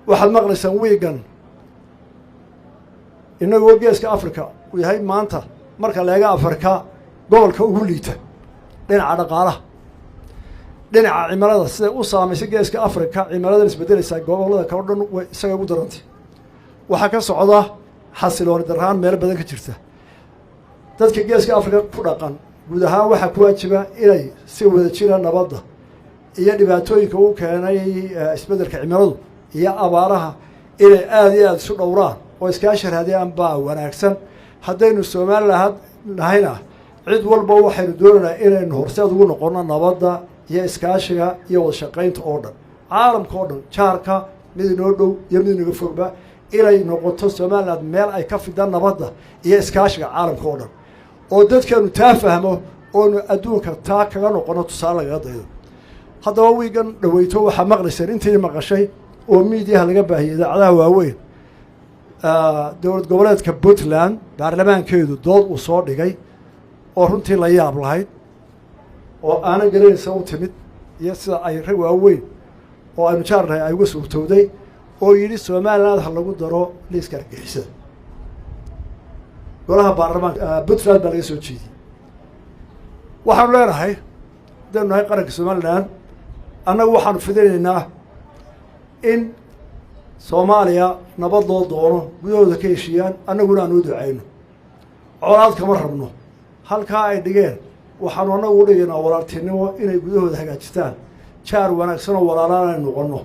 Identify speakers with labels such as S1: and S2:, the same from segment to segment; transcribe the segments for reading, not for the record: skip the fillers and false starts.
S1: Waxaad maqlaysaan wiigan innagoo Geeska Africa uu yahay maanta, marka leega Afrika, gobolka ugu liita dhinaca dhaqaalaha, dhinaca cimilada. Siday u saamaysay Geeska Africa cimiladan isbedelaysaa, gobollada kale o dhan way isaga ugu darantay. Waxaa ka socda xasilooni darraan meelo badan ka jirta. Dadka Geeska Africa ku dhaqan guud ahaan waxaa ku waajiba inay si wada jira nabadda iyo dhibaatooyinka u keenay isbeddelka cimiladu iyo abaaraha inay aada iyo aada isu dhowraan oo iskaashi raadiyaan baa wanaagsan. Haddaynu Somaliland nahayna, cid walba waxaynu doonaynaa inaynu horseed ugu noqono nabadda iyo iskaashiga iyo wada shaqaynta oo dhan, caalamka oo dhan, jaarka mid inoo dhow iyo mid inaga fogba, inay noqoto Somaliland meel ay ka fidaan nabadda iyo iskaashiga caalamka oo dhan, oo dadkeenu taa fahmo, oonu adduunka taa kaga noqono tusaale lagaga daydo. Haddaba wiigan dhaweyto waxaa maqlayseen, intii maqashay oo miidiyaha laga baahiyey, idaacadaha waaweyn, dowlad goboleedka Puntland baarlamaankeedu dood uu soo dhigay oo runtii la yaab lahayd, oo aanan garanaysa u timid iyo sida ay rag waaweyn oo aynu jaarnahay ay uga suurtowday, oo yidhi Somaliland ha lagu daro liiska argagixisada. Golaha baarlamaanka Puntland baa laga soo jeediyey. Waxaanu leenahay, haddaynu nahay qaranka Somaliland, annagu waxaanu fidinaynaa in Soomaaliya nabad loo doono, gudahooda ka heshiiyaan, annaguna aan u ducayno. Colaad kama rabno. Halkaa ay dhigeen waxaanu annagu u dhigaynaa walaaltinimo, inay gudahooda hagaajistaan, jaar wanaagsan oo walaalaan ay noqonno,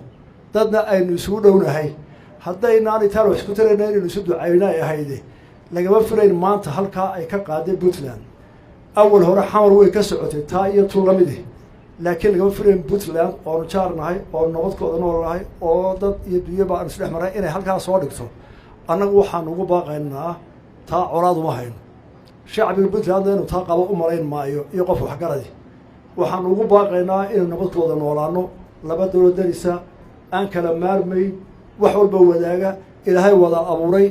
S1: dadna aynu isugu dhownahay. Haddaynaan itaan wax isku tarayna, inaynu isu ducayno ay ahayde. Lagama filayn maanta halkaa ay ka qaaday Puntland. Awal hore Xamar way ka socotay taa iyo tu lamidi, laakiin lagama filayn Puntland oonu jaar nahay, oo nabadkooda nool nahay, oo dad iyo dunyaba aanu isdhex maray, inay halkaa soo dhigto. Annagu waxaanu ugu baaqaynaa taa colaad uma hayno. Shacbiga Puntlandna inuu taa qabo u malayn maayo iyo qof waxgaradi. Waxaanu ugu baaqaynaa inaynu nabadkooda noolaano, laba dowlad darisa aan kala maarmayn, wax walba wadaaga, Ilaahay wada abuuray,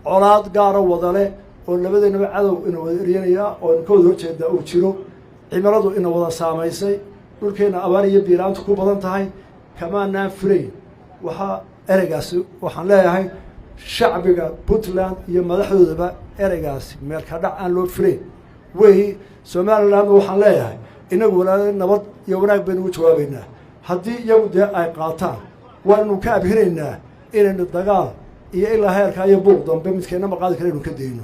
S1: colaad gaara wada leh, oo labadeennaba cadow ina wada eryanaya oo inu ka wada horjeedaa uu jiro, cimiladu ina wada saamaysay, dhulkeenna abaar iyo biiraantu ku badan tahay. Kamaanaan filayn waxaa ereygaasi. Waxaan leeyahay shacbiga Puntland iyo madaxdoodaba, ereygaasi meel ka dhac aan loo filayn wey. Somalilandna waxaan leeyahay, inagu walaala nabad iyo wanaag baynu ugu jawaabaynaa. Haddii iyagu dee ay qaataan, waanu ka abhinaynaa inaynu dagaal iyo ilaa heerkaa iyo buuq dambe midkeenna ma qaadi kara inu ka dayno.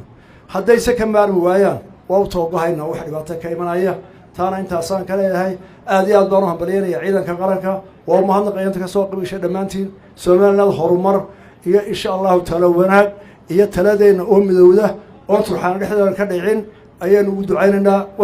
S1: Haddayse ka maarmi waayaan, waa u toogahaynaa wax dhibaato ka imanaya. Taana intaasaan ka leeyahay. Aad iyo aad baan u hambalyanaya ciidanka qaranka, waa u mahadnaqaya inta kasoo qabiishay dhammaantiin. Somaliland horumar iyo, insha Allahu taala, wanaag iyo taladeenna oo midowda oon turxaana dhexdeeda ka dhicin ayaanu ugu ducaynaynaa.